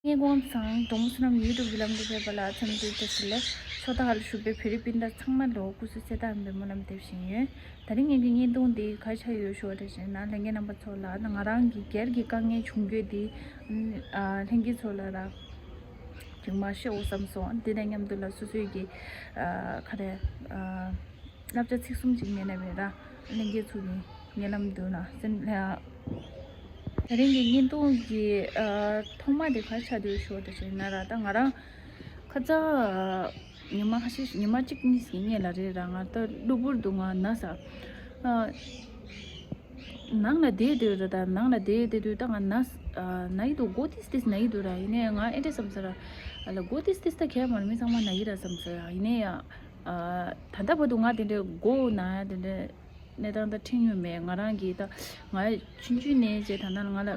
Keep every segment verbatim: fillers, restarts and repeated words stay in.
ངས་དགོངས་དང་གྲོང་སུ་རྣམས་ཡུལ་དུ་བུ་ལམ་དུ་ཕེབས་པ་ལ་འཚམས་འདྲི་བཀྲ་ཤིས་བདེ་ལེགས། ཕྱོགས་མཐའ་ཁག་ལ་བཞུགས་པའི་བོད་རིགས་སྤུན་ཟླ་ཚང་མ་ལ་སྐུ་གཟུགས་གསལ་ཐང་ཡིན་པའི་སྨོན་ལམ་འདེབས་བཞིན་ཡོད། ད་རིང་ངེད་ཀྱི་བརྙན་ཐུང་འདི་ག་རེ་ཆགས་ཡོད་ཞུ་བ་འདྲ་བྱས་ན། ལྷན་རྒྱས་རྣམ་པ་ཚོ་ལ་ང་རང་གི་སྒེར་གྱི་དཀའ་ངལ་བྱུང་རྒྱུ་འདི་ཨ་ལྷན་རྒྱས་ཚོ་ལ་ར་ཅིག་མ་ཤོད་བསམ་སོང་། འདི་དང་མཉམ་དུ་ལ་སོ་སོའི་གི་ཨ་ག་རེ་ཨ་བསླབ་བྱ་ཚིག་གསུམ་ཅིག་མེད་ན་མེད་ར། ལྷན་རྒྱས་ཚོ་གི་སྙན་ལམ་འདོན་ན་སེམས་ལ། ད་རིང་གི་བརྙན་ཐུང་གི་ཨ་ཐོག་མ་དེ་ག་རེ་ཆགས་འདུག་ཞུ་བ་དེ་བྱས་ན་ར། ད་ང་རང་ཁ་ཚ་ཉི་མ་ཁ་ཤས་ཉི་མ་གཅིག་གཉིས་ཀྱི་སྔོན་ལ་རེད་ར། ང་ད་གློ་བུར་དུ་ང་ན་ས་ཨ་ནང་ལ་བསྡད་སྡོད་ར། ད་ནང་ལ་བསྡད་བསྡད་དུས་ད་ང་ན་ས་ཨ་ན་གི་འདུག་མགོ་ཏིས་ཏིས་ན་གི་འདུག་ར། ཡིན་ནའི་ང་ཨེ་འདྲ་བསམ་ས་ར། ཨ་ལ་མགོ་ཏིས་ཏིས་ད་གས་མ་རེད། མི་ཚང་མ་ན་གི་ར་བསམ་ས་ར། ཡིན་ནའི་ཡ་ཨ་ད་ལྟ་བར་དུ་ང་དེ་འདྲའི་མགོ་ན་ཡ་དེ་འདྲའི་གནས་སྟངས་ད་འཕྲད་མྱོང་མེད། ང་རང་གིས་ད་ང་ཆུང་ཆུང་ནས་བྱས་ད་ལྟ་ང་ལ་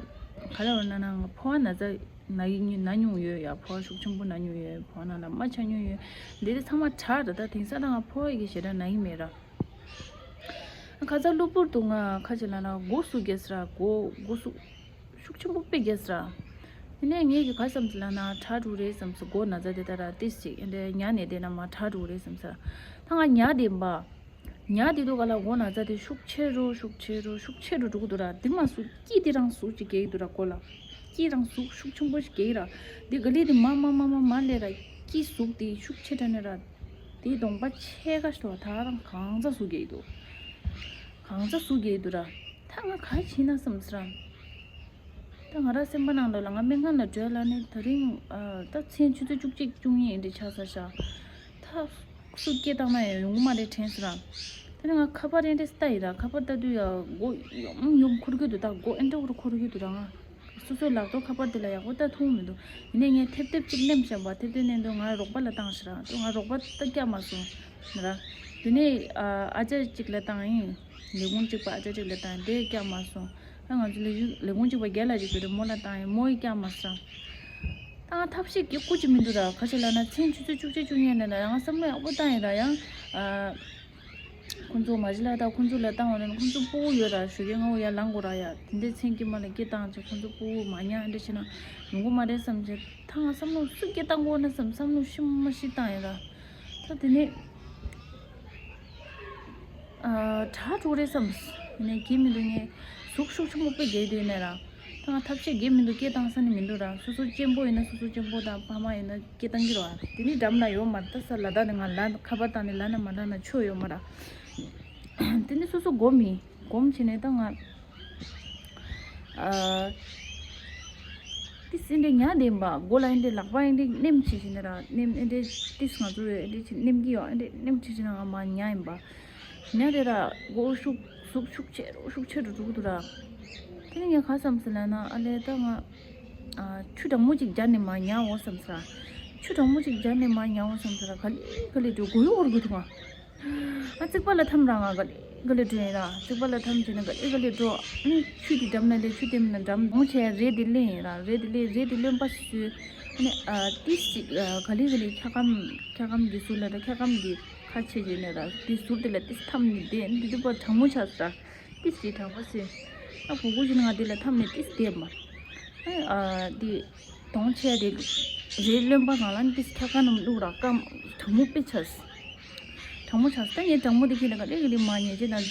ག་ལ་བར་ན་ན་ང་ཕོ་བ་ན་ཚ་ན་ཡི་ན་མྱོང་ཡོད་ཡ། ཕོ་བ་ཤུགས་ཆེན་པོ་ན་མྱོང་ཡོད། ཕོ་བ་ན་ལ་མ་ཆགས་མྱོང་ཡོད། འདི་དེ་ཚང་མ་དྲག་རེད། ད་དེང་སང་ད་ང་ཕོ་བ་ཡི་གི་ཞེ་དྲག་ན་ཡི་མེད་ར། ཁ་ཚ་གློ་བུར་དུ་ང་ཁ་ཅིག་ལ་ན་མགོ་ཟུག་རྒྱས་སི་ར། མགོ་མགོ་ཟུག་ཤུགས་ཆེན་པོ་དཔེ་རྒྱས་སི་ར། དེ་ནས་ངས་ཀྱི་ག་བསམ་ཚུལ་ལ་ན་དྲག་འགྲོ་རེད་བསམ་སོང་། མགོ་ན་ཚ་དེ་ད་ར་ཏིས་ཅིག་ཨེ་འདྲ་ཉར་ནས་བསྡད་ན་མ་དྲག་འགྲོ་རེད་བསམ་སོང་། ད་ང་ཉར་བསྡད་པ། ཉར་བསྡད་དུས་ག་ལ་མགོ་ན་ཚ་དེ་ཤུགས་ཆེ་རུ་ཤུགས་ཆེ་རུ་ཤུགས་ཆེ་རུ་འགྲོ་གི་འདུག་ར། དེ་མ་ཟུག་སྐྱིད་དེ་རང་ཟུག་ཅིག་རྒྱག་གི་འདུག་ར། མགོ་ལ་སྐྱིད་རང་ཟུག་ཤུགས་ཆེན་པོ་ཞིག་རྒྱག་གི་ར། དེ་ག་ལེ་དེ་མ་མ་མ་མ་མ་ལས་ར་སྐྱིད་ཟུག་དེ་ཤུགས་ཆེ་དྲགས་ནས་ར། དེའི་གདོང་པ་ཕྱེད་ཀ་ཞིག་ད་རང་གང་ཚ་ཟུག་རྒྱག་གི་འདུག་གང་ཚ་ཟུག་རྒྱག་གི་འདུག་ར། ད་ང་ག་བྱེད་ན་བསམ་སི་ར། ད་ང་རང་སེམས་པ་ནང་ལོགས་ལ་ང་སྨན་ཁང་ལ་འགྲོ་ལ་ནི་ད་རིང་ཨ་ད་མཚན་ཆུ་ཚོད་བཅུ་གཅིག་བཅུ་གཉིས་འདི་ཆགས་ས་ཤག་ད་སུ་སྐད་བཏང་ན་ཡང་ཡོང་གི་མ་རེད་དྲན་སི་ར། ད་ནི་ང་ཁ་པར་ཨེ་འདྲས་ལྟ་ཡི་ར། ཁ་པར་ལྟ་དུས་ཡ་མགོ་ཡོམ་ཡོམ་འཁོར་གི་འདུག་ད་མགོ་ཨེ་འདྲ་འཁོར་གི་འདུག་ར། ང་སོ་སོའི་ལག་ཐོག་ཁ་པར་དེ་ལ་ཡག་པོ་ལྟ་ཐུབ་མི་འདུག་ཡིན་ནའི་ངས་ཐེབས་ཐེབས་གཅིག་ནེམ་བཞག་པ། ཐེབས་ཐེབས་ནེམ་དུས་ང་རོགས་པ་ལ་བཏང་ཤི་ར། དུ་ང་རོགས་པ་ལྟ་རྒྱག་མ་སོང་ར། དེ་ནས་ཨ་ཅག་གཅིག་ལ་བཏང་ཡིན། ལས་ཁུངས་གཅིག་པ་ཨ་ཅག་གཅིག་ལ་བཏང་དེ་རྒྱག་མ་སོང་། ཨ་ང་ཚོ་ལས་ཁུངས་ལས་ཁུངས་གཅིག་པ་རྒན་ལགས་ཅིག་ཡོད་རེད། མོ་ལ་བཏང་ཡིན། མོ་ཡིས་རྒྱག་མ་སོང་། ད་ང་ཐབས་ཤེས་ཀྱི་སྐུ་ཅིག་མི་འདུག་ར། ག་ཅི་ལབ་ན་མཚན་ཆུ་ཚོད་བཅུ་གཅིག་བཅུ་གཉིས་ནས་ལ་ཡང་བསམ་བློ་ཡག་པོ་བཏང་ཡིན་ར། ཡང་ཨ། ཁོང་ཚོ་མ་གཞི་ལ་ད་ཁོང་ཚོ་ལ་བཏང་བ་ན་ཁོང་ཚོ་སྤུ་གུ་ཡོད་ར། ཞོགས་ཀས་སྔ་པོ་ཡར་ལངས་དགོས་ར་ཡ། དེ་འདྲའི་མཚན་དཀྱིལ་མ་ལ་སྐད་བཏང་བྱས་ཁོང་ཚོ་སྤུ་གུ་མ་ཉལ་འདྲ་བྱས་ན་ཡོང་གི་མ་རེད་བསམ་བྱས། ད་ང་བསམ་བློ་སུ་སྐད་བཏང་དགོས་ན་བསམ་བསམ་བློ་ཤི་མ་ཤི་བཏང་ཡིན་ར། ད་དེ་ནས་ཨ་དྲག་འགྲོ་རེད་བསམ། དེ་ནས་སྐྱེ་མི་འདུག་ངས་ཟུག་ཤུགས་ཆེན་པོ་དཔེ་རྒྱག་འདོད་ནས་ར། ད་ང་ཐབས་ཤེས་རྒྱག་མི་འདུག་སྐད་བཏང་ས་ནི་མི་འདུག་ར། སོ་སོ་གཅེན་པོ་ཡིན་ན་སོ་སོ་གཅེན་པོ་དང་ཕ་མ་ཡིན་ན་སྐད་བཏང་གི་རེད་བ། དེ་ནི་འགྲམ་ལ་ཡོད་མ་རེད། ད་ས་ལ་དྭགས་ནས་ང་ལ་ཁ་པར་བཏང་ནས་ལབ་ན་མ་ལབ་ན་ཆོ་ཡོད་མ་ར། དེ་ནི་སོ་སོ་སྒོམ་ཡིན། སྒོམ་བྱས་ནས་ད་ང་ཨ་ཏི་སེ་འདྲ་ཉལ་བསྡད་ཡིན་པ། མགོ་ལ་ཨེ་འདྲ་ལག་པ་ཨེ་འདྲ་ནེམ་བྱས་བྱས་ནས་ར། ནེམ་ཨེ་འདྲ་ཏིས་ང་ཚོ་ཨེ་འདྲ་བྱས་ནེམ་གི་ཡོད། ཨེ་འདྲ་ནེམ་བྱས་བྱས་ནས་ང་མར་ཉལ་ཡིན་པ། ཉལ་དེ་ར་མགོ་ཤུགས་ཟུག་ཤུགས་ཆེ་རུ་ཤུགས་ཆེ་རུ་འགྲོ་གི་འདུག་ར། དེ་ནས་ངས་ག་བསམ་སོང་ལབ་ན་ཨ་ལས་ད་ང་ཨ་ཆུ་གྲང་མོ་ཅིག་སྦྱར་ནས་མར་ཉལ་འོ་བསམ་སོང་ར། ཆུ་གྲང་མོ་ཅིག་སྦྱར་ནས་མར་ཉལ་འོ་བསམ་སོང་ར། ག་ལེ་ག་ལེ་འགྲོ་མགོ་ཡོ་འཁོར་གི་འདུག་ང་། ཨ་རྩིག་པ་ལ་འཐམ་ར། ང་ག་ལེ་ག་ལེ་འགྲོ་ཡིན་ར། རྩིག་པ་ལ་འཐམ་བྱས་ན་ག་ལེ་ག་ལེ་འགྲོ། ཨ་ནི་ཆུ་དེ་འགྲམ་ན་ལས་ཆུ་དེ་མིན་ན་འགྲམ་མོ་བྱས་རས་དེ་ལེན་ཡིན་ར། རས་དེ་ལེན་རས་དེ་རློན་པ་བཟོས། ཨ་ནི་ཨ་ཏིས་ཅིག་ཨ་ག་ལེ་ག་ལེ་འཁྱག་སྒམ་འཁྱག་སྒམ་གྱི་ཟུར་ལ་ར། འཁྱག་སྒམ་གྱི་ཁ་ཕྱེ་བྱས་ནས་ར་དེ་ཟུར་དེ་ལ་ཏིས་འཐམ་ནས་བསྡད། ཨ་ནི་དེ་དུས་པ་གྲང་མོ་ཆགས་སོང་ར། ཏིས་ཅིག་གྲང་མོ་བཟོས། ཨ་གུ་གུ་བྱས་ན་ང་དེ་ལ་འཐམ་ནས་ཏིས་བསྡད་མ། ཨ་དེ་དོང་ཆེ་དེ་རས་རློན་པ་སྒང་ལ་ནི་ཏིས་འཁྱག་སྒམ་རྣམས་བླུགས་ར། སྐམ་གྲང་མོ་དཔེ་ཆགས། གྲང་མོ་ཆགས་སོང་། ད་ངས་གྲང་མོ་དེ་ཁྱེར་ནས་ག་ལེ་ག་ལེ་མར་ཉལ་བྱས་ན་དུས་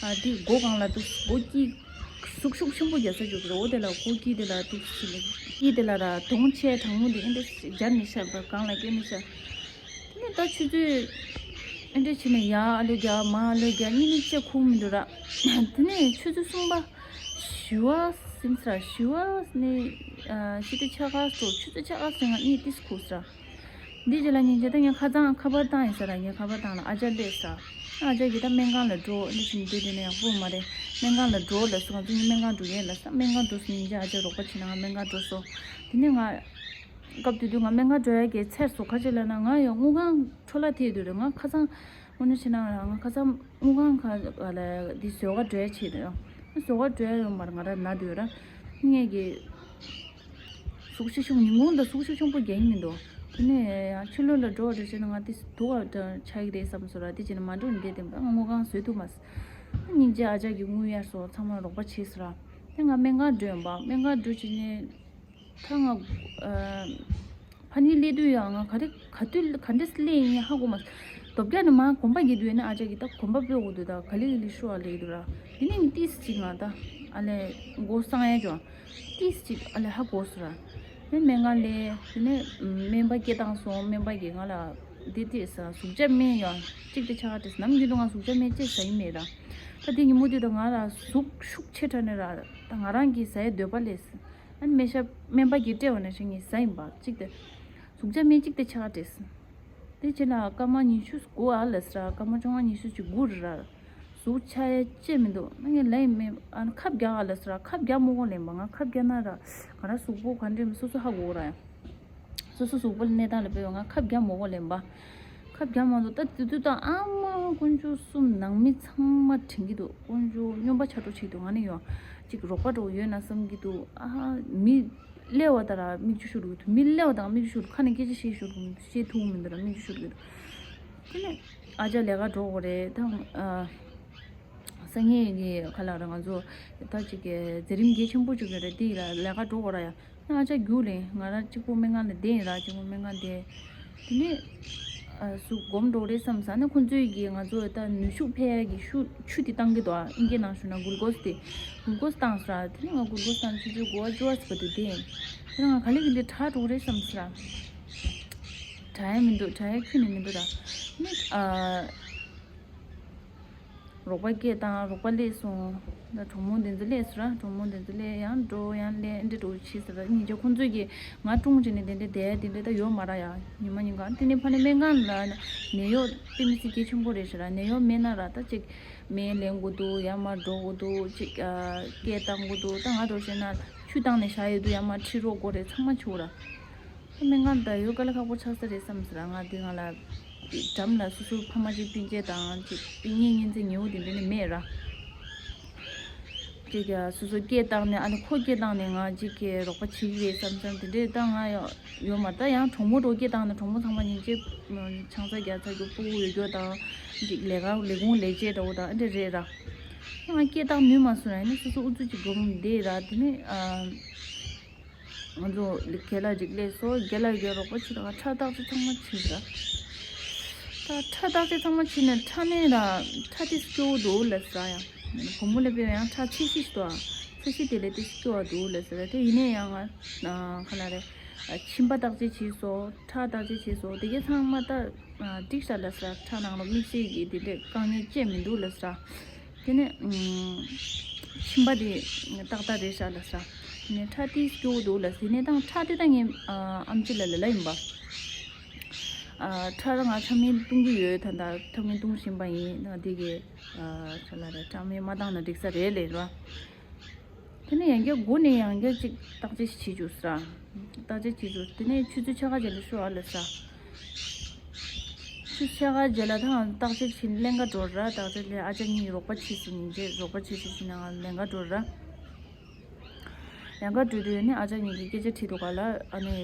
ཨ་དེ་སྒོ་སྒང་ལ་འདུག་སྒོ་དཀྱིལ་ཟུག་ཤུགས་ཆེན་པོ་རྒྱག་ས་འཇུག་གི་རེད། འོ་དེ་ལ་སྒོ་དཀྱིལ་དེ་ལ་འདུག་སེ་དཀྱིལ་དེ་ལ་ར་དོང་ཆེ་གྲང་མོ་དེ་ཨེ་འདྲ་སྦྱར་ནས་བཞག་པ་སྒང་ལ་སྐྱེལ་ནས་བཞག་དེ་ནས་ད་ཆུ་ཚོད་ཨེ་འདྲ་བྱས་ནས་ཡར་ཨ་ལོ་རྒྱག་མར་ཨ་ལོ་རྒྱག་གཉིད་ནི་ཅི་ཁུག་མི་འདུག་ར། དེ་ནས་ཆུ་ཚོད་གསུམ་པ་བཞི་པ་ཟིན་ས་ར། བཞི་པ་ནས་ཨ་ཕྱི་དྲོ་ཕྱེད་ཀ་སོ་ཆུ་ཚོད་ཕྱེད་ཀ་ཟིན་ང་གཉིད་ཏིས་ཁུག་ས་ར། འདི་རྗེས་ལ་ཉིན་རྗེས་ད་ངས་ཁ་སང་ཁ་པར་བཏང་ཡིན་ས་ར། ངས་ཁ་པར་བཏང་ལ་ཨ་ཅག་སླེབས་ས། ཨ་ཅག་གིས་ད་སྨན་ཁང་ལ་འགྲོ། འདི་བཞིན་འདི་དེ་ནས་ཡག་པོ་མ་རེད། སྨན་ཁང་ལ་འགྲོ་ལབ་སོང་། ང་ཚོ་གཉིས་སྨན་ཁང་འགྲོ་ཡས་ལབ་ས། སྨན་ཁང་འགྲོ་སོང་། ཉིན་རྗེས་ཨ་ཅག་རོགས་པ་བྱེད་ན་ང་སྨན་ཁང་འགྲོ་སོང་། དེ་ནས་ང་སྐབས་དེ་དུས་ང་སྨན་ཁང་འགྲོ་ཡས་ཀྱི་ཚེར་སོང་། ག་ཅི་ལབ་ན་ང་ཡང་དངུལ་ཁང་འཕྲོ་བརླག་ཐེབས་དུས་རེད། ང་ཁ་སང་དངོས་གནས་བྱས་ན་ང་ཁ་སང་དངུལ་ཁང་ཁ་ལ་འདི་བཟོ་ག་འགྲོ་ཡས་བྱས་དུས་བཟོ་ག་འགྲོ་ཡས་ཡོང་བར་ང་རང་ན་དུས་ར། ངས་ཀྱི་ཟུག་ཤུགས་ཆུང་ཉིན་གུང་དང་ཟུག་ཤུགས་ཆུང་པོ་རྒྱག་གི་མི་འདུག་དེ་ནས་ཡང་ཕྱི་ལོགས་ལ་འགྲོ་བ་རེ་བྱས་ན་ང་དེ་སྡུག་ག་ཆགས་ཀྱི་རེད་བསམ་སོང་ར། དེ་བྱས་ན་མ་འགྲོ་ནས་བསྡད་དེ་ང་དངུལ་ཁང་བཟོས་ཐུབ་མ་སོང་། ཉིན་རྗེས་ཨ་ཅག་གིས་དངུལ་གཡར་སོང་། ཚང་མ་རོགས་པ་བྱས་སོང་ར། དེ་ང་སྨན་ཁང་འགྲོ་ཡོང་པ། སྨན་ཁང་འགྲོ་བྱས་ནས་ ད་ང་ཨ་ཕ་ནི་སླེབས་དུས་ཡང་ང་ག་རེ་ག་དུས་ག་འདྲས་སླེབས་ཡིན་ཧ་གོ་མ་སོང་། རྡོ་བརྒྱ་ནས་མར་གོམ་པ་རྒྱག་དུས་ནི་ཨ་ཅག་གིས་ད་གོམ་པ་སྤོས་དགོས་འདུག་ད་ག་ལེ་ག་ལེ་ཤོར་བ་ལེགས་འདུག་ར། དེ་ནས་ཏིས་ཅིག་ང་ད་ཨ་ལས་མགོ་སངས་ཡས་ཅོ། ཏིས་ཅིག་ཨ་ལས་ཧ་གོ་སོང་ར། དེ་སྨན་ཁང་སླེབས། དེ་ནས་སྨན་པ་སྐད་བཏང་སོང་། སྨན་པ་གིས་ང་ལ་འདི་ཏིས་ཟུག་བཅད་སྨན་ཡོད་གཅིག་དེ་ཆགས་ཏེ་ནམ་རྒྱུན་དུ་ང་ཟུག་བཅད་སྨན་ཅི་ཟ་ཡི་མེད་ར། ད་དེ་ཉིན་མོ་དེ་དང་ང་ལ་ཟུག་ཤུགས་ཆེ་དྲགས་ནས་ར། ད་ང་རང་གིས་ཟ་ཡའི་འདོད་པ་སླེབས། ཨ་ནི་སྨན་ཞབས་སྨན་པ་གིས་སྤྲད་པ་ནང་བཞིན་ངས་ཟ་ཡིན་པ་གཅིག་དེ། ཟུག་བཅད་སྨན་གཅིག་དེ་ཆགས་བྲིས། དེ་རྗེས་ལ་སྐར་མ་ཉི་ཤུ་དགུ་ཨ་ལ་ཟེར་ར། སྐར་མ་བཅོ་ལྔ་ཉི་ཤུ་ཅིག་དགུ་རེད་ར། ཟུག་ཆགས་ཡ་ཅི་མི་འདུག་ང་ལ་ཡིན་མིན་ཨ་ནི་ཁབ་རྒྱག་ཨ་ལ་ཟེར་ར། ཁབ་རྒྱག་མོ་གོ་ལེན་པ། ང་ཁབ་རྒྱག་ན་ར་ང་ར་གཟུགས་པོ་ག་འདྲ་མི་སོ་སོ་ཧ་གོ་ར་ཡ། སོ་སོ་གཟུགས་པོ་ལ་གནས་སྟངས་ལ་དཔེ་བ་ང་ཁབ་རྒྱག་མོ་གོ་ལེན་པ། ཁབ་རྒྱག་མ་འདུག་ད་དེ་དུས་ད་ཨ་མ་དཀོན་མཆོག་གསུམ་ནང་མི་ཚང་མ་དྲན་གྱི་འདུག་དཀོན་མཆོག་སྨྱོན་པ་ཆགས་འགྲོ་བྱེད་འདུག་ང་ནི་ཡོང་ཅིག་རོགས་པ་འགྲོ་ཡོད་ན་བསམ་གྱི་འདུག་ཨ་མི་སླེབས་པ་དང་ར་མིག་ཆུ་ཤོར་གྱི་འདུག་མི་སླེབས་པ་དང་མིག་ཆུ་ཤོར་ཁ་ནས་སྐད་ཆ་བཤད་ཤོར་གྱི་འདུག་བཤད་ཐུབ་མི་འདུག་ར་མིག་ཆུ་ཤོར་གྱི་འདུག་དེ་ནས་ཨ་ཅག་ལས་ཀ་འགྲོ་དགོས་རེད་ད། ཨ་སང་ཉིན་གྱི་ཁ་ལག་ར་ང་ཚོ་ད་ཅིག་གི་མཛད་རིམ་གལ་ཆེན་པོ་བཅུག་ཡོད་རེད། དེ་ལ་ལས་ཀ་འགྲོ་དགོས་ར་ཡ། ཨ་ཅག་རྒྱུགས་ལེན་ང་རང་གཅིག་པོ་སྨན་ཁང་ལ་བསྡད་ཡིན་ར། གཅིག་པོ་སྨན་ཁང་བསྡད། དེ་ནས་ཨ་ཟུག་སྒོམ་འགྲོ་རེད་བསམ་ས་ནས་ཁོང་ཚོས་ཀྱིས་ང་ཚོ་ད་ནུས་ཤུགས་འཕེལ་ཡ་གི་ཤུ་ཆུ་དེ་བཏང་གི་འདུག་ཨ་ཨིན་སྐད་ནང་ཞུ་ན་གུལ་ཀོས་དེ། གུལ་ཀོས་བཏང་ས་ར། དེ་ནས་ང་གུལ་ཀོས་བཏང་ཆུ་ཚོད་དགུ་པ་བཅུ་པ་ཟིག་བར་དུ་བསྡད་ཡིན། དེ་ནས་ང་ག་ལེ་གི་འདི་དྲག་འགྲོ་རེད་བསམ་ས་ར། དྲག་ཡ་མི་འདུག་དྲག་ཡ་ཁྱོན་ནས་མི་འདུག་ར། དེ་ནས་ཨ། རོགས་པ་སྐད་བཏང་། རོགས་པ་སླེབས་སོང་། ད་གྲོགས་མོ་འདི་ཚོ་སླེབས་སོང་ར། གྲོགས་མོ་འདི་ཚོ་སླེབས་ཡང་འགྲོ་ཡང་སླེབས་འདི་འགྲོ་བྱེད་ཟེར་ར། ཉིན་རྒྱབ་ཁོང་ཚོས་ཀྱིས་ང་ཀྲུང་བྱས་ནས་དེ་འདྲ་བསྡད་དེ་འདྲ་ད་ཡོད་མ་ར་ཡ། ཉི་མ་ཉིན་གང་དེ་ནས་ཕ་ནས་སྨན་ཁང་ལ་ནད་གཡོག་དཔེ་མི་སྲིད་གལ་ཆེན་པོ་རེད་ཟེར་ར། ནད་གཡོག་མེད་ན་ར་ད་ཅིག་སྨན་ལེན་དགོས་འདུག་ཡར་མར་འགྲོ་དགོས་འདུག་ཅིག་ཨ་སྐད་བཏང་དགོས་འདུག་ད་ང་འདྲ་བྱས་ན་ཆུ་བཏང་ནས་བཞག་ཡོད་དུས་ཡར་མར་ཁྲིད་རོགས་དགོས་རེད། ཚང་མ་བྱུང་ར། སྨན་ཁང་ད་ཡོད་དཀའ་ལས་ཁག་པོ་ཆགས་ས་རེད་བསམ་ཟེར་ར། ང་དེ་ང་ལ་འགྲམ་ལ་སོ་སོའི་ཕ་མ་ཅིག་སྤུན་མཆེད་དང་ཅིག་སྤུན་ཉེ་གཉེན་ཚན་ཉེ་བོ་དེ་འདྲ་ནི་མེད་ར། ཅིག་སོ་སོ་སྐད་བཏང་ནས་ཨ་ནི་ཁོ་སྐད་བཏང་ནས་ང་ཅིག་གི་རོགས་པ་བྱེད་ཀྱི་རེད་བསམ་བསམ་དེ་འདྲས་ད་ང་ཡོད་ཡོད་མ་རེད། ད་ཡང་གྲོགས་མོ་འགྲོ་སྐད་བཏང་ནས་གྲོགས་མོ་ཚང་མ་ཉིན་བྱེད་ཆང་ས་རྒྱག་ཚར་རྒྱུ་སྤུ་གུ་ཡོད་རྒྱུ་དང་ཅིག་ལས་ཀ་ལས་ཁུངས་ལས་བྱེད་འདྲ་བོ་དང་ཨ་འདྲ་རེད་ར། ང་སྐད་བཏང་ནུས་མ་སོང་ཡ་ནི་སོ་སོ་ཨུ་ཚུགས་ཅིག་སྒོམ་བསྡད་ར། དེ་ནས་ཨ། ང་ཚོ་རྒན་ལགས་ཅིག་སླེབས་སོང་། རྒན་ལགས་ཀྱིས་རོགས་པ་བྱེད་དང་ཁྲག་བརྟག་དཔྱད་ཚང་མ་བྱས་ཟེར། ད་ཁྲག་བརྟག་དཔྱད་ཚང་མ་བྱས་ནས་ཁྲག་ནས་ལ་ཁྲག་དེ་སྐྱོ་བོ་འདུག་ལབ་ཟེར་ཡ། བུ་མོ་ལ་དཔེར་ན་ཡང་ཁྲག་ཆེ་ཤོས་ཤིག་འདུག་ཨ། ཚ་ཤོས་དེ་ལས་དེ་སྐྱོ་བ་འདུག་ལབ་ཟེར། དེ་ཡིན་ནའི་ཡང་ང་ཁ་ལ་རེ་མཆིན་པ་བརྟག་དཔྱད་བྱས་སོང་། ཁྲག་བརྟག་དཔྱད་བྱས་སོང་། དེ་གས་ཚང་མ་ད་འགྲིག་ཤག་ལབ་ཟེར། ཁྲག་ནང་ལ་མིག་ཤེལ་གྱི་དེ་འདྲས་དཀའ་ངལ་ཅི་མི་འདུག་ལབ་ཟེར། དེ་ནས་ཨུམ། མཆིན་པ་དེ་ཏག་ཏག་རེད་ཤག་ལབ་ས། དེ་ནས་ཁྲག་ཏིས་སྐྱོ་བོ་འདུག་ལབ། དེ་ནས་ད་ཁྲག་དེ་ད་ངས་ཨ་ཨམ་ཆི་ལ་ལབ་ཡིན་པ། ཨ་ཁྲག་ར་ང་ཁྲག་སྨན་བཏུང་གི་ཡོད། ད་ད་ཁྲག་སྨན་བཏུང་བཞིན་པ་ཡིན། ད་དེ་གས་ཨ་ཁྲག་ལ་རེད། ཁྲག་སྨན་མ་བཏང་ན་འགྲིག་ས་རེད་ལབ་ར། དེ་ནས་ཡང་བསྐྱར་མགོ་ནས་ཡང་བསྐྱར་ཅིག་བརྟག་དཔྱད་བྱེད་རྒྱུ་ཟེར། བརྟག་དཔྱད་བྱེད་རྒྱུ། དེ་ནས་ཆུ་ཚོད་ཕྱེད་ཀ་རྗེས་ལ་ཤོག་ཨ་ལབ་ས། ཆུ་ཚོད་ཕྱེད་ཀ་རྗེས་ལ་ད་བརྟག་དཔྱད་བྱེད་ལེན་ག་འགྲོ་ར། བརྟག་དཔྱད་ལེན་ཨ་ཅག་གཉིས་རོགས་པ་བྱེད་སོང་ཡིན་རྗེས་རོགས་པ་བྱེད་བྱེད་བྱེད་ནས་ང་ལེན་ག་འགྲོ་ར། ལེན་ག་འགྲོ་དུས་ནི་ཨ་ཅག་གཉིས་ཀྱིས་སྐད་ཆ་དྲིས་འདུག་ག་ལ། ཨ་ནི་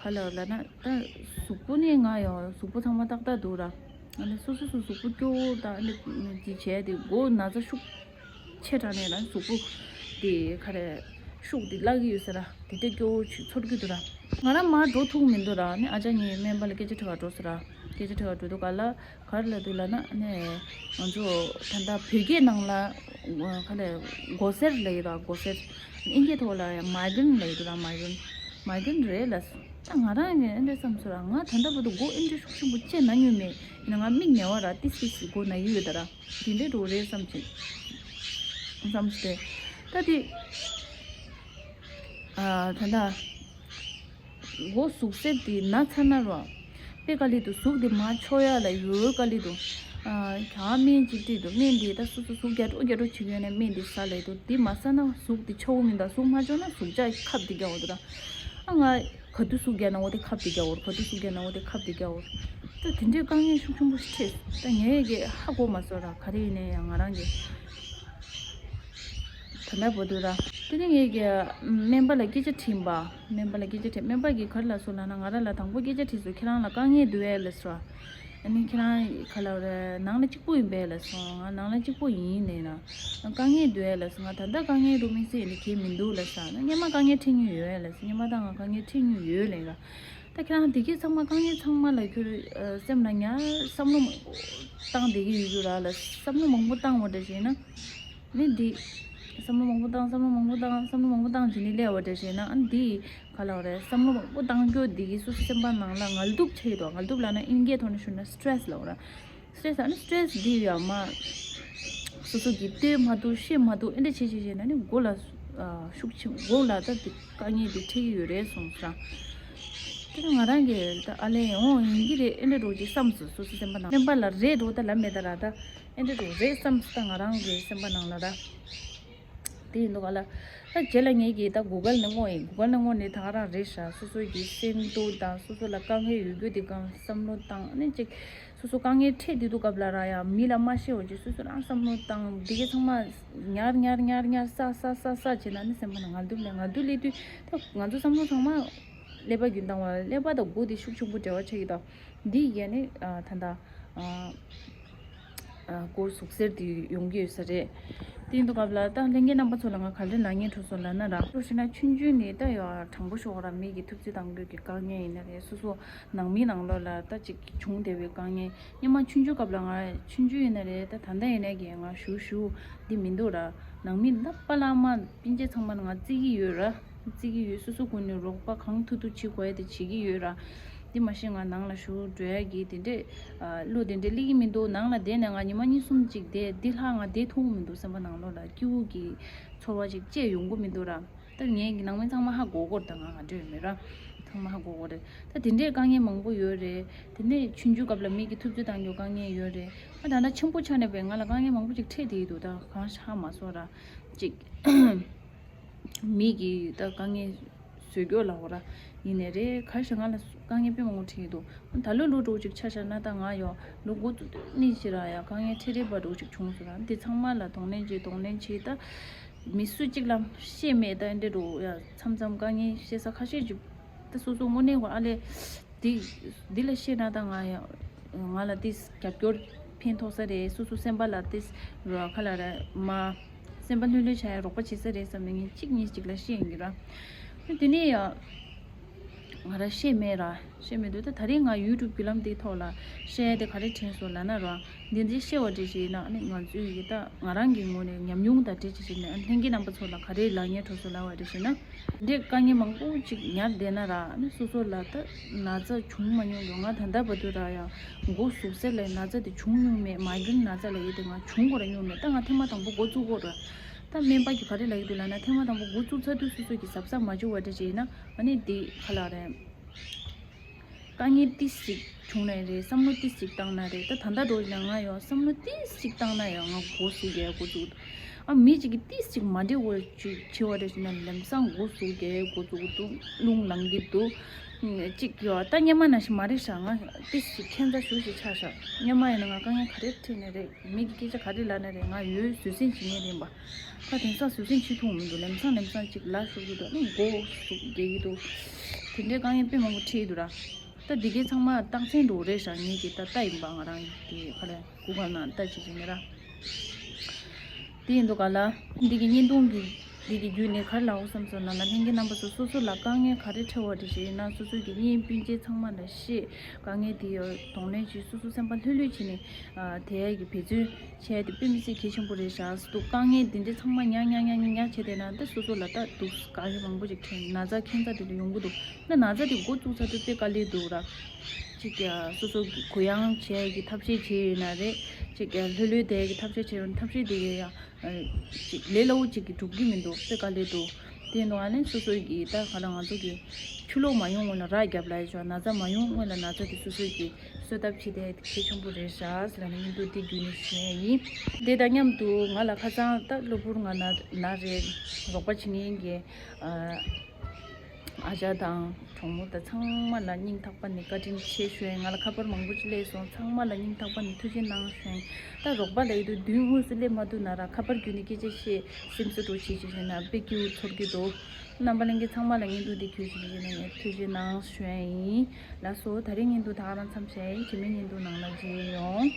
ག་ལ་ལབ་ན་ད་གཟུགས་པོ་ནི་ང་ཡང་གཟུགས་པོ་ཚང་མ་ཏག་ཏག་འདུག་ར། ཨ་ནི་སོ་སོ་སོ་གཟུགས་པོ་སྐྱོ་བོ་དང་ཨ་ནི་ཅི་བྱས་དེ་མགོ་ན་ཚ་ཤུགས་ཆེ་དྲགས་ནས་ལ་གཟུགས་པོ་དེ་ག་རེ་ཤུགས་དེ་བརླག་གི་ཡོད་ས་ར། དེ་འདྲ་སྐྱོ་བོ་ཅིག་ཚོར་གི་འདུག་ར། ང་རང་མར་འགྲོ་ཐུབ་མི་འདུག་ར། ནི་ཨ་ཅག་གཉིས་སྨན་པ་ལ་སྐད་ཆ་དྲི་བར་འགྲོ་ཟེར་ར། སྐད་ཆ་དྲི་བར་འགྲོ་དུས་ག་ལ་ག་རེ་ལབ་འདུག་ལབ་ན་ནི་ང་ཚོ་ད་ལྟ་བོད་སྐད་ནང་ལ་ག་ལ་མགོ་སེར་ལབ་ཡོད་ར། མགོ་སེར། ཨིན་སྐད་ཐོག་ལ་ཡང་མའི་གྷི་རེན་ལབ་ཡོད་ར། མའི་གྷི་རེན། མའི་གྷི་རེན་རེད་ལབ་སོང་། ད་ང་རང་ཡང་ཨེ་འདྲ་བསམ་སོང་ར། ང་ད་ལྟ་བར་དུ་མགོ་ཨེ་འདྲ་ཤུགས་ཆེན་པོ་ཅིག་ན་མྱོང་མེད། ཡིན་ན་ང་མིག་ནས་བ་ར་ཏིས་ཏིས་མགོ་ན་གི་ཡོད་ད་ར། དེ་འདྲའི་འགྲོ་རེད་བསམ་གྱི། བསམ་གྱི་རེད། ད་དེ། ཨ་ད་ལྟ། མགོ་ཟུག་གཟེར་དེ་ན་ཚར་ན་རོ། དཔེ་ག་ལེ་འདུག་གཟུགས་དེ་མར་ཆོག་ཡ་ལ་ཡོད་ག་ལེ་འདུག་ཨ་ག་སྨན་ཅིག་སྤྲད་འདུག་སྨན་དེ་ད་སོ་སོ་གཟུགས་རྒྱ་སྒྲོག་རྒྱ་སྒྲོག་བྱེད་ཀྱི་ཡོད་ན་སྨན་དེ་ཟ་ལེ་འདུག་དེ་མ་ཟ་ན་གཟུགས་དེ་ཆོག་གི་མི་འདུག་གཟུགས་མ་ཆོག་ན་ཟུག་ཅག་ཁབ་དེ་རྒྱག་འོ་འདུག་ད་ཨ་ང་ག་དུས་ཟུག་རྒྱག་ན་འོ་དེ་ཁབ་དེ་རྒྱག་འོ། ག་དུས་ཟུག་རྒྱག་ན་འོ་དེ་ཁབ་དེ་རྒྱག་འོ། ད་དེ་འདྲའི་དཀའ་ངལ་ཤུགས་ཆེན་པོ་ཞིག་འཕྲད་སོང་། ད་ངས་ཀྱི་ཧ་གོ་མ་སོང་ར། ག་རེ་ཡིན་ནའི་ཡང་ང་རང་གི་ད་ལྟ་བར་དུ་ར། དེ་ནས་ངས་ཀྱི་སྨན་པ་ལ་སྐད་ཆ་དྲིས་པ། སྨན་པ་ལ་སྐད་ཆ་དྲིས། སྨན་པ་གིས་ག་རེ་ལབ་སོང་ལབ་ན། ང་རང་ལ་དང་པོ་སྐད་ཆ་དྲིས་སོང་། ཁྱེད་རང་ལ་དཀའ་ངལ་འདུག་ཨེ་ལབ་སོང་། ཨ་ནི་ཁྱེད་རང་ག་ལབ་རེད། ནང་ལ་གཅིག་པུ་ཡིན་པས་ལབ་སོང་། ང་ནང་ལ་གཅིག་པུ་ཡིན་ནས་ན། དཀའ་ངལ་འདུག་ཨེ་ལབ་སོང་། ང་ད་ལྟ་དཀའ་ངལ་འདུག་མི་སྲིད་ཡིན་ནི་གལ་མི་འདུག་ལབ་སོང་། ཨ་ནི་སྔོན་མ་དཀའ་ངལ་འཕྲད་མྱོང་ཡོད་ཨེ་ལབ་སོང་། སྔོན་མ་ད་ང་དཀའ་ངལ་འཕྲད་མྱོང་ཡོད་ལབ་ར། ད་ཁྱེད་རང་དེ་གས་ཚང་མ་དཀའ་ངལ་ཚང་མ་ལ་ཁྱོད་སེམས་ལ་ཉར་བསམ་བློ་མང་པོ་བཏང་བསྡད་ཀྱི་ཡོད་རྒྱུ་ར་ལ། བསམ་བློ་མང་པོ་བཏང་བ་འདྲ་བྱས་ན། ནི་འདི། བསམ་བློ་མང་པོ་བཏང་། བསམ་བློ་མང་པོ་བཏང་། བསམ་བློ་མང་པོ་བཏང་བྱས་ནས་སླེབས་པ་འདྲ་བྱས་ན། ཨ་ནི་འདི་ག་ལབ་རེད། བསམ་བློ་མང་པོ་བཏང་རྒྱུ་འདི་གིས་སོ་སོ་སེམས་པ་ནང་ལ་ངལ་དུབ་ཆགས་ཀྱི་འདུག་ངལ་དུབ་ལབ་ན་ཨིན་སྐད་ཐོག་ནས་ཞུས་ན་སི་ཊེ་རེ་སི་ལབ་ར། སི་ཊེ་རེ་སི། ཨ་ནི་སི་ཊེ་རེ་སི་འདི་ཡང་མ། སོ་སོ་གིས་ལྟོས་མ་ཐུབ་ཤེས་མ་ཐུབ་ཨེ་འདྲ་བྱས་བྱས་བྱས་ན་ནི་མགོ་ལ་ཨ་ཤུགས་ཆེ། མགོ་ལ་ད་འདི་དཀའ་ངལ་འདི་འཕྲད་ཀྱི་ཡོད་རེད་གསུངས་སོང་། དེ་ནི་ང་རང་གིས་ད་ཨ་ལས་འོང་ཡིན་གྱི་རེད་ཨེ་འདྲ་འདྲ་བོ་ཅིག་བསམ་སོང་། སོ་སོ་སེམས་པ་ནང་སེམས་པ་ལ་རེད་འགྲོ་ད་ལབ་མེད་ད་ར། ད་ཨེ་འདྲ་འདྲ་བོ་རེད་བསམ་སོང་། ད་ང་རང་གི་སེམས་པ་ནང་ལ་ར། དེ་ཡིན་དུས་ག་ལ། ད་རྗེས་ལ་ངེད་ཀྱིས་ད་གུ་གལ་ནས་བསྔོགས་ཡིན། གུ་གལ་ནས་བསྔོགས་ནས་ད་ག་རང་རེད་ཤག་སོ་སོ་གི་སེམས་སྡུག་དང་སོ་སོ་ལ་དཀའ་ངལ་ཡོད་རྒྱུ་དེ་གང་བསམ་བློ་བཏང་ནས་ཅིག་སོ་སོ་དཀའ་ངལ་འཕྲད་དུས་དུས་སྐབས་ལ་ར་ཡང་མི་ལ་མ་བཤད་འོ་ཅིག་སོ་སོ་རང་བསམ་བློ་བཏང་། འདི་གའི་ཚང་མ་ཉར་ཉར་ཉར་ཉར་ས་ས་ས་ས་བྱས་ན་ནི་སེམས་པ་ནང་ངལ་དུབ་ལས་ངལ་དུབ་སླེབས་དུས་ད་ང་ཚོ་བསམ་བློ་ཚང་མ་ཀླད་པ་རྒྱུན་བཏང་བ། ཀླད་པ་དང་མགོ་དེ་ཤུགས་ཆེན་པོ་འབྲེལ་བ་ཆགས་ཀྱི་འདུག་འདི་ཡིན་ནི་ད་ལྟ་མགོ་ཟུག་གཟེར་དེ་ཡོང་གི་ཡོད་ས་རེད། དེ་ཡིན་དུས་སྐབས་ལ་ད་ལྷན་རྒྱས་རྣམ་པ་ཚོ་ལ་ང་ག་རེ་ལབ་སྙིང་འདོད་སོང་ལབ་ན་ར། ལོ་ཞིག་ན་ཆུང་ཆུང་ནས་ད་ཡ་དྲང་པོ་ཤོད་ར། མི་གི་ཐུབ་ཚོད་བཏང་དགོས་ཀྱི་དཀའ་ངལ་ཡིན་ན་རེད། སོ་སོ་ནང་མི་ནང་ལོགས་ལ་ད་ཅིག་བྱུང་བསྡད་པའི་དཀའ་ངལ། སྔོན་མ་ཆུང་ཆུང་སྐབས་ལ་ང་ཆུང་ཆུང་ཡིན་ན་རེད། ད་ད་ལྟ་ཡིན་ན་གི་ང་ཞུ་ཞུ་འདི་མི་འདུག་ར། ནང་མི་ད་པཱ་ལགས་མ་སྤུན་མཆེད་ཚང་མ་ང་བརྩི་གི་ཡོད་ར། བརྩི་གི་ཡོད། སོ་སོ་ཀུན་ནས་རོགས་པ་གང་ཐུབ་ཐུབ་བྱེད་དགོས་ཡ་དེ་བྱེད་ཀྱི་ཡོད་ར། འདི་མ་གཞི་ང་ནང་ལ་ཞུ་འགྲོ་ཡ་གི་དེ་འདྲས་བློ་དེ་འདྲས་སླེབས་ཀྱི་མི་འདུག་ནང་ལ་བསྡད་ནས་ང་ཉི་མ་གཉིས་གསུམ་ཅིག་བསྡད། འདི་ལྷག་ང་བསྡད་ཐུབ་མི་འདུག་སེམས་པ་ནང་ལོགས་ལ་སྐྱིད་པོ་གི་ཚོར་བ་ཅིག་སྐྱེ་ཡོང་གི་མི་འདུག་ར། ད་ངའི་གི་ནང་མི་ཚང་མ་ཧ་གོ་གོ་རེད། ད་ང་ང་འདྲ་ཡོད་མེད་ར། ཚང་མ་ཧ་གོ་གོ་རེད། ད་དེ་འདྲའི་དཀའ་ངལ་མང་པོ་ཡོད་རེད། དེ་ནས་ཆུང་ཆུང་སྐབས་ལ་མི་གི་ཐུབ་ཚོད་བཏང་རྒྱུ་དཀའ་ངལ་ཡོད་རེད། ཨ་ད་ལྟ་ཆེན་པོ་ཆགས་ནས་པས་ང་ལ་དཀའ་ངལ་མང་པོ་ཅིག་འཕྲད་བསྡད་ཡོད་འདུག་ད་གང་ཤ་མ་སོ་ར་ཅིག་མི་གི་ད་དཀའ་ངལ་བཟོ་རྒྱུ་ལ་འོ་ར་ཡིན་ནས་རེད། ག་ཤ་ང་ལ་དཀའ་ངལ་དཔེ་མང་པོ་འཕྲད་ཡོད་འདུག་ད་ལོ་ལོ་འགྲོ་ཅིག་ཆ་བཞག་ན་ད་ང་ཡོ་ལོ་འགོ་བཙུགས་དུས་ནས་ཕྱི་ར་ཡ་དཀའ་ངལ་འཕྲད་རེད་པ་འགྲོ་ཅིག་བྱུང་སོང་ར། འདི་ཚང་མ་ལ་གདོང་ལེན་བྱེད། གདོང་ལེན་བྱེད་ད། མི་སུ་གཅིག་ལ་བཤད་མེད་ད་འདྲ་འགྲོ་ཡ། མཚམས་མཚམས་དཀའ་ངལ་བཤད་ས་ཁ་ཤས་ཅིག་ད་སོ་སོ་དངོས་གནས་གོ་ཨ་ལས་འདི་འདི་ལ་བཤད་ན་ད་ང་ཡ་ང་ལ་ཏིས་རྒྱབ་སྐྱོར་ཕན་ཐོགས་ས་རེད། སོ་སོ་སེམས་པ་ལ་ཏིས་རོ་ཁ་ལ་ར་མ་སེམས་པ་ལྷོད་ལྷོད་བྱ་ཡ་རོགས་པ་བྱེད་ས་རེད་བསམ་ནས་ངས་གཅིག་གཉིས་གཅིག་ལ་བཤད་ཡིན་གྱི་ར། དེ་ནས་ཡ། ང་ར་ཤེས་མེད་ར། ཤེས་མེད་དུས་ད་ད་རེས་ང་ཡུ་ཊུབ་བརྒྱུད་ལམ་འདིའི་ཐོག་ལ་བཤད་ཡ་དེ་ག་རེ་དྲན་སོང་ལབ་ན་ར། འདི་འདྲའི་བཤད་པ་འདྲ་ཞིག་ཡིན་ན་ཨ་ནི་ང་ཚོའི་ཡི་ད་ང་རང་གི་ངོས་ནས་ཉམས་མྱོང་དང་འབྲེལ་བྱས་བྱས་ནས་ཨ་ནི་ལྷན་རྒྱས་རྣམ་པ་ཚོ་ལ་ག་རེ་ལབ་སྙིང་འདོད་སོང་ལབ་པ་འདྲ་ཞིག་ན། འདྲའི་དཀའ་ངལ་མང་པོ་ཅིག་ཉར་བསྡད་ན་ར་ཨ་ནི་སོ་སོ་ལ་ད་ན་ཚ་བྱུང་མ་མྱོང་གི། ང་ད་ལྟ་བར་དུ་ར་ཡང་མགོ་ཟུག་གཟེར་ལ་ན་ཚ་དེ་བྱུང་མྱོང་མེད། མའི་གྷི་རེན་ན་ཚ་ལ་ཡོད་དེ་ང་བྱུང་དགོས་ར་མྱོང་མེད། ད་ང་ཐེངས་མ་དང་པོ་འགོ་བཙུགས་དགོས་ར། ད་སྨན་པ་གིས་ག་རེ་ལབ་ཀྱི་འདུག་ལབ་ན་ཐེངས་མ་དང་པོ་འགོ་བཙུགས་ཚར་དུས་སོ་སོ་གི་གཟབ་གཟབ་མ་བྱུང་བ་འདྲ་ཅིག་ཡིན་ན་ཨ་ནི་འདི་ག་ལ་རེད། དཀའ་ངལ་ཏིས་ཅིག་བྱུང་ན་རེད། བསམ་བློ་ཏིས་ཅིག་བཏང་ན་རེད། ད་ད་ལྟ་འགྲོ་ཡིན་ན་ང་ཡང་བསམ་བློ་ཏིས་ཅིག་བཏང་ན་ཡང་ང་འགོ་ཟུག་གི་འགོ་བཙུགས་འདུག་ཨ་མི་གཅིག་གིས་ཏིས་ཅིག་མ་འདྲི་བ་ཅིག་བྱེད་པ་འདྲ་ཞིག་ན་ལམ་སང་འགོ་ཟུག་གི་འགོ་བཙུགས་འདུག་རླུང་ལངས་ཀྱི་འདུག་ཅིག་ཡོད་ད་སྔོན་མ་ནང་བཞིན་མ་རེད་ཤག་ང་ཏིས་ཅིག་ཁྱད་མཚར་ཞེ་པོ་ཅིག་ཆགས་ཤག་སྔོན་མ་ཡིན་ན་ང་དཀའ་ངལ་ག་རེ་འཕྲད་ནའི་རེད། མི་གི་སྐད་ཆ་ག་རེ་ལབ་ན་རེད། ང་ཡོད་བཟོད་བསྲན་བྱེད་མཁན་རེད་པ། ད་དེང་སང་བཟོད་བསྲན་བྱེད་ཐུབ་མི་འདུག་ལམ་སང་ལམ་སང་ཅིག་ལབ་ཤོར་གི་འདུག་ཨ་ནི་མགོ་ཟུག་རྒྱག་གི་འདུག་དེ་འདྲའི་དཀའ་ངལ་དཔེ་མང་པོ་འཕྲད་ཡི་འདུག་ར། ད་འདི་གའི་ཚང་མ་རྟགས་མཚན་འདྲ་བོ་རེད་ཤག་ངེད་ཀྱི་ད་ལྟ་ཡིན་པ་ང་རང་གི་ག་ལ་སྐུ་ག་ན་ལྟ་བྱེད་བྱེད་ནི་ར། དེ་ཡིན་འདུག་ག་ལ། འདི་གི་བརྙན་ཐུང་གི་འདི་གི་བརྒྱུད་ནས་ག་རེ་ལབ་དགོས་བསམ་སོང་ལབ་ན་ལྷན་རྒྱས་རྣམ་པ་ཚོ་སོ་སོ་ལ་དཀའ་ངལ་ག་རེ་འཕྲད་པ་འདྲ་ཞིག་ཡིན་ན་སོ་སོ་གི་གཉེན་སྤུན་མཆེད་ཚང་མ་ལ་བཤད། དཀའ་ངལ་དེ་ཡོད་གདོང་ལེན་བྱེད། སོ་སོ་སེམས་པ་ལྷོད་ལྷོད་བྱས་ནས་དེ་ཡ་གི་འབད་བརྩོན་བྱས་ཏེ་དཔེ་མི་སྲིད་གལ་ཆེན་པོ་རེད་ཤག་སོ་སོ་དཀའ་ངལ་འདི་འདྲ་ཚང་མ་ཉག་ཉག་ཉག་ཉག་ཉག་བྱས་བསྡད་ན་ད་སོ་སོ་ལ་ད་སྡུག་དཀའ་ངལ་མང་པོ་ཞིག་འཕྲད། ན་ཚ་ཁྱད་མཚར་དེ་འདྲ་ཡོང་གི་འདུག་ད་ན་ཚ་དེ་འགོ་བཙུགས་ཚར་དུས་དཔེ་དཀའ་ལས་འདུག་ར། ཅིག་ཀྱང་སོ་སོ་གུ་ཡངས་བྱས་ཀྱི་ཐབས་ཤེས་བྱས་ཡོད་ན་རེད། ཅིག་ཀྱང་ལྷོད་ལྷོད་བསྡད་ཀྱི་ཐབས་ཤེས་བྱས་ཡོད་ན་ཐབས་ཤེས་དེ་གས་ཡང་ཅིག་ལས་སླ་པོ་ཅིག་གིས་འགྲུབ་ཀྱི་མི་འདུག་དཔེ་དཀའ་ལས་འདུག་དེ་ནང་ཨ་ནི་སོ་སོ་གི་ད་ག་ལ་ང་ཚོ་གི་ཆུ་ལོག་མ་ཡོང་སྔོན་ལ་ར་རྒྱབ་ལ་ཡོད་ཆོག་ན་ཚ་མ་ཡོང་སྔོན་ལ་ན་ཚ་དེ་སོ་སོ་གི་གསོ་ཐབས་བྱེད་དེ་གལ་ཆེན་པོ་རེད་ཤག་ལབ་ནས་ཡིན་འདུག་དེ་བརྒྱུད་ནས་ཞུ་ཡས་ཡིན། དེ་དང་མཉམ་དུ་ང་ལ་ཁ་སང་ད་གློ་བུར་ང་ན་ན་རེད། རོགས་པ་བྱེད་མཁན་གྱི་ཨ། ཨ་ཅག་དང་གྲོགས་མོ་དང་ཚང་མ་ལ་སྙིང་ཐག་པ་ནས་བཀའ་དྲིན་ཆེ་ཞུ་ཡིན། ང་ལ་ཁ་པར་མང་པོ་ཅིག་སླེབས་སོང་། ཚང་མ་ལ་སྙིང་ཐག་པ་ནས་ཐུགས་རྗེ་གནང་ཞུ་ཡིན། ད་རོགས་པ་ལ་ཡོད་དུས་མདུན་དངོས་སུ་སླེབས་མ་ཐུབ་ན་ར་ཁ་པར་བརྒྱུད་ནས་སྐད་ཆ་བཤད། སེམས་གསོ་འདྲ་བྱེད་བྱེད་བྱས་ན་དཔེ་སྐྱིད་པོ་ཚོར་གྱི་འདུག་རྣམ་པ་ལྷན་རྒྱས་ཚང་མ་ལ་བརྙན་ཐུང་འདི་བརྒྱུད་བྱེད་བྱེད་ནས་ཐུགས་རྗེ་གནང་ཞུ་ཡིན། ལགས་སོ། ད་རིང་བརྙན་ཐུང་ད་ག་རང་མཚམས་བཞག་ཡིན། རྗེས་མའི་བརྙན་ཐུང་ནང་ལ་མཇལ་ཡོང་།